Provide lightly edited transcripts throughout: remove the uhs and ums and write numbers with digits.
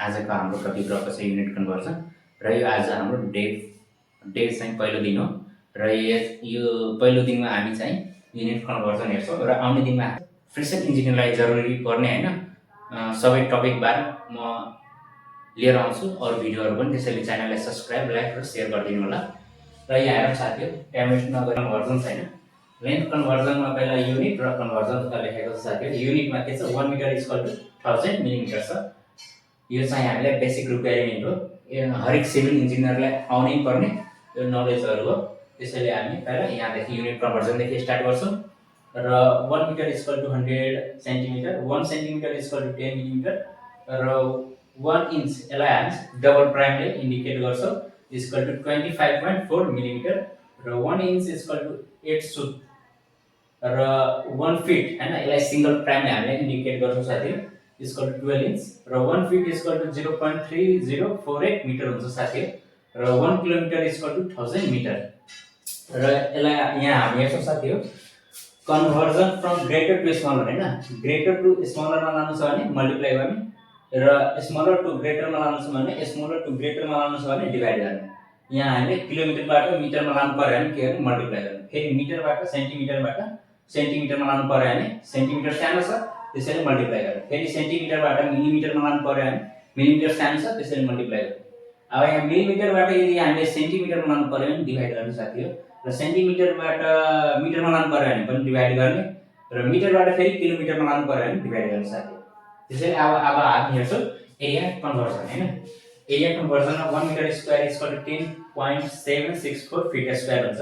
आजको हाम्रो टपिक रहेको छ युनिट कन्भर्जन र यो आज हाम्रो डे चाहिँ पहिलो दिन हो र यो पहिलो दिनमा हामी चाहिँ युनिट कन्भर्जन हेर्छौँ र आउने दिनमा फ्रेसर इन्जिनियरलाई जरुरी पर्ने होइन सबै टपिक बार म लिएर आउँछु अरू भिडियोहरू पनि। त्यसैले च्यानललाई सब्सक्राइब लाइक र सेयर गरिदिनु होला। र यहाँ हेरौँ साथीहरू, टाइम वेस्ट नगरी कन्भर्जन छैन। लेन्थ कन्भर्जनमा पहिला युनिट र कन्भर्जन लेखेको छ साथीहरू। युनिटमा के छ 1 मिटर इक्वल टु 1000 मिलिमिटर छ। यो चाहिँ हामीलाई बेसिक रिक्वायरमेन्ट हो, हरेक सिभिल इन्जिनियरलाई आउनै पर्ने यो नलेजहरू हो। त्यसैले हामी पहिला यहाँदेखि युनिट कन्भर्जनदेखि स्टार्ट गर्छौँ र 1 metre equal to 100 centimetre, 1 centimetre equal to 10 millimetre र 1 इन्च यसलाई हामी डबल प्राइमले इन्डिकेट गर्छौँ इक्वल टु 25.4 मिलिमिटर र 1 इन्च इक्वल टु 8 सुत र 1 फिट हैन यसलाई सिंगल प्राइमले हामीले इन्डिकेट गर्छौँ साथीहरू इक्वल टु 12 इन्च र 1 फिट इक्वल टु 0.3048 मिटर हुन्छ साथीहरू र 1 किलोमिटर इक्वल टु 1000 मिटर र यसलाई यहाँ हामी हेर्छौँ साथीहरू conversion from greater to smaller हैन। ग्रेटर टु स्मलरमा लानु छ भने मल्टिप्लाई गर्ने र स्मलर टु ग्रेटरमा लानु छ भने स्मलर टु ग्रेटरमा लानु छ भने डिभाइड गर्ने। यहाँ हामीले किलोमिटरबाट मिटरमा लानु पर्यो भने के गर्ने मल्टिप्लाई गर्ने। फेरि मिटरबाट सेन्टिमिटरमा लानु पर्यो भने सेन्टिमिटर सानो छ त्यसैले मल्टिप्लाई गर्ने। फेरि सेन्टिमिटरबाट मिलिमिटरमा लानु पर्यो भने मिलिमिटर सानो छ त्यसैले मल्टिप्लाई गर्ने। अब यहाँ मिलिमिटरबाट यदि हामीले सेन्टिमिटरमा लानु पर्यो भने डिभाइड गर्ने साथीहरू र सेन्टिमिटरबाट मिटरमा लानु पर्यो भने पनि डिभाइड गर्ने र मिटरबाट फेरि किलोमिटरमा लानु पर्यो भने डिभाइड गर्ने साथीहरू। त्यसैले अब हामी हेर्छौँ एरिया कन्भर्जन हैन। एरिया कन्भर्जनमा 1 metre square equal to 10.764 feet square हुन्छ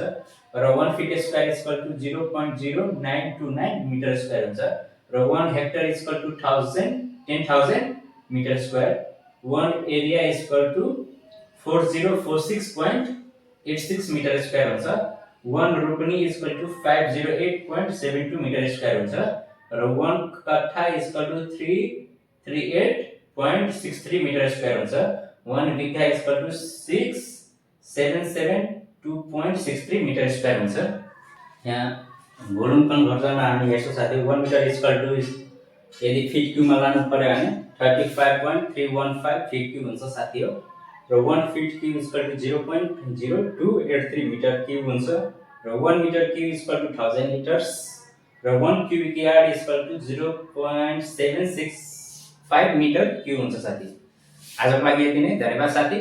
र 1 feet square equal to 0.0929 metre square हुन्छ र 1 hectare equal to 10,000 metre square. 1 area equal to 4046.86 metre square हुन्छ। 1 रोपनी इक्वल टु 508.72 मिटर स्क्वायर हुन्छ र 1 कट्ठा इक्वल टु 338.63 मिटर स्क्वायर हुन्छ। 1 बिघा इक्वल टु 6772.63 मिटर स्क्वायर हुन्छ। यहाँ भोल्युम कन्भर्जनमा हामी हेर्छौँ साथी 1 मिटर इक्वल टु यदि फिट क्युबमा लानु पर्यो भने 35.315 फिट क्युब हुन्छ साथी हो र 1 feet cube equal to 0.0283 metre cube हुन्छ र 1 metre cube equal to 1000 litres र 1 cubic yard equal to 0.765 metre cube हुन्छ साथी। आजको लागि यति नै। धन्यवाद साथी।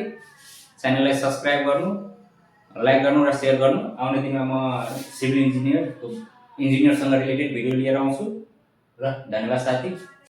च्यानललाई सब्स्क्राइब गर्नु, लाइक गर्नु र सेयर गर्नु। आउने दिनमा म सिभिल इन्जिनियरसँग रिलेटेड भिडियो लिएर आउँछु र धन्यवाद साथी।